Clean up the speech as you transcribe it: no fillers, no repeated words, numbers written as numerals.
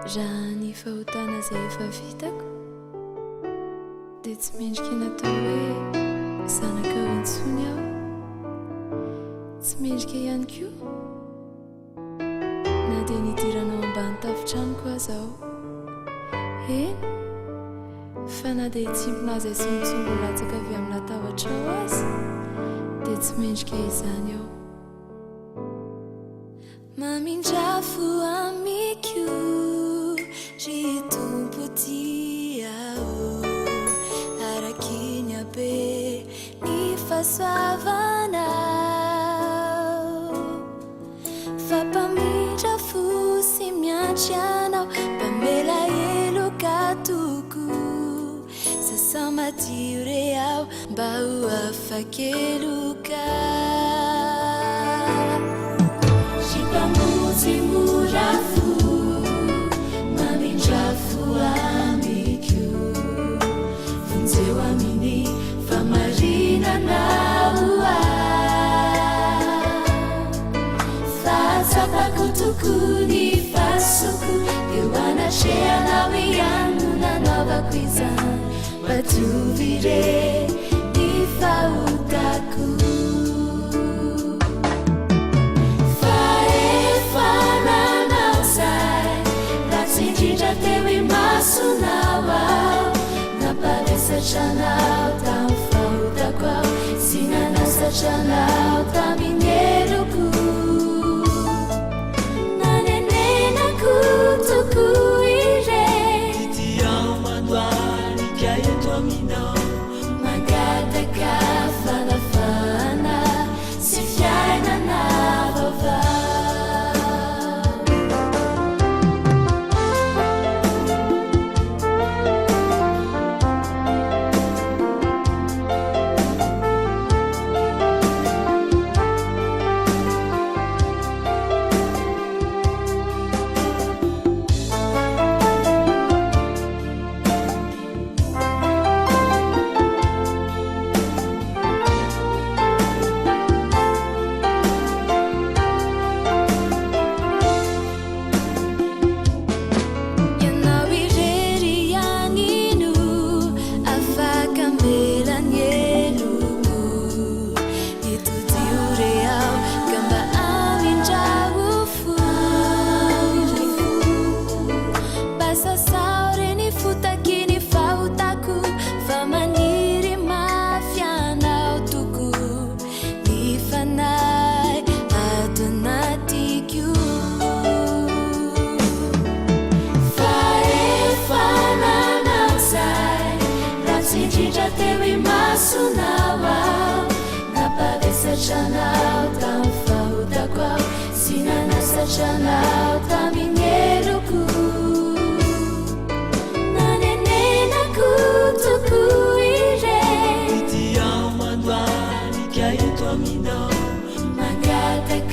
Raha ny fahotana izay efa vitako dia tsy mendrika natao hoe zanakao intsony aho. Tsy mendrika ihany koa na dia nidiranao ambany tafon-tranoko aza aho. Eny, fa na dia hitsimpona izay sombitsomby latsaka avy amin'ny latabatrao aza dia tsy mendrika izany aho. Mamindra fo amiko ry Tompo tia o, araky ny habe ny fahasoavanao, fa mpamindra fo sy miantry Anao, mpamela heloka tokoa. Sasao madio re aho mba ho afa-keloka. Ry Mpamonjy mora fo, mamindrà fo amiko. Vonjeo amin'ny fahamarinanao aho. Fa tsapako tokoa ny fahadisoako, eo anatrehanao ihany no nanaovako izany, mba diovy re ny fahotako. Fa efa nanao izay ratsy indrindra teo imasonao aho, nampavesatra anao tamin'ny fahotako aho, sy nanasatra anao tamin'ny heloko. Nanenenako tokoa ireny. Ity aho mandohalika eto aminao. Mangataka fanafahana sy fiainana vaovao. Ianao irery ihany no afaka hamela ny heloko. Itodiho re aho ka mba amindrao fo. Mba sasao re ny fotaky ny fahotako fa maniry mafy anao tokoa ny fanahy ato anatiko. Fa efa nanao izay ratsy indrindra teo imasonao aho, nampavesatra anao tamin'ny fahotako aho, sy nanasatra anao tamin'ny heloko. Nanenenako tokoa ireny. Ity aho mandohalika eto aminao. Mangataka.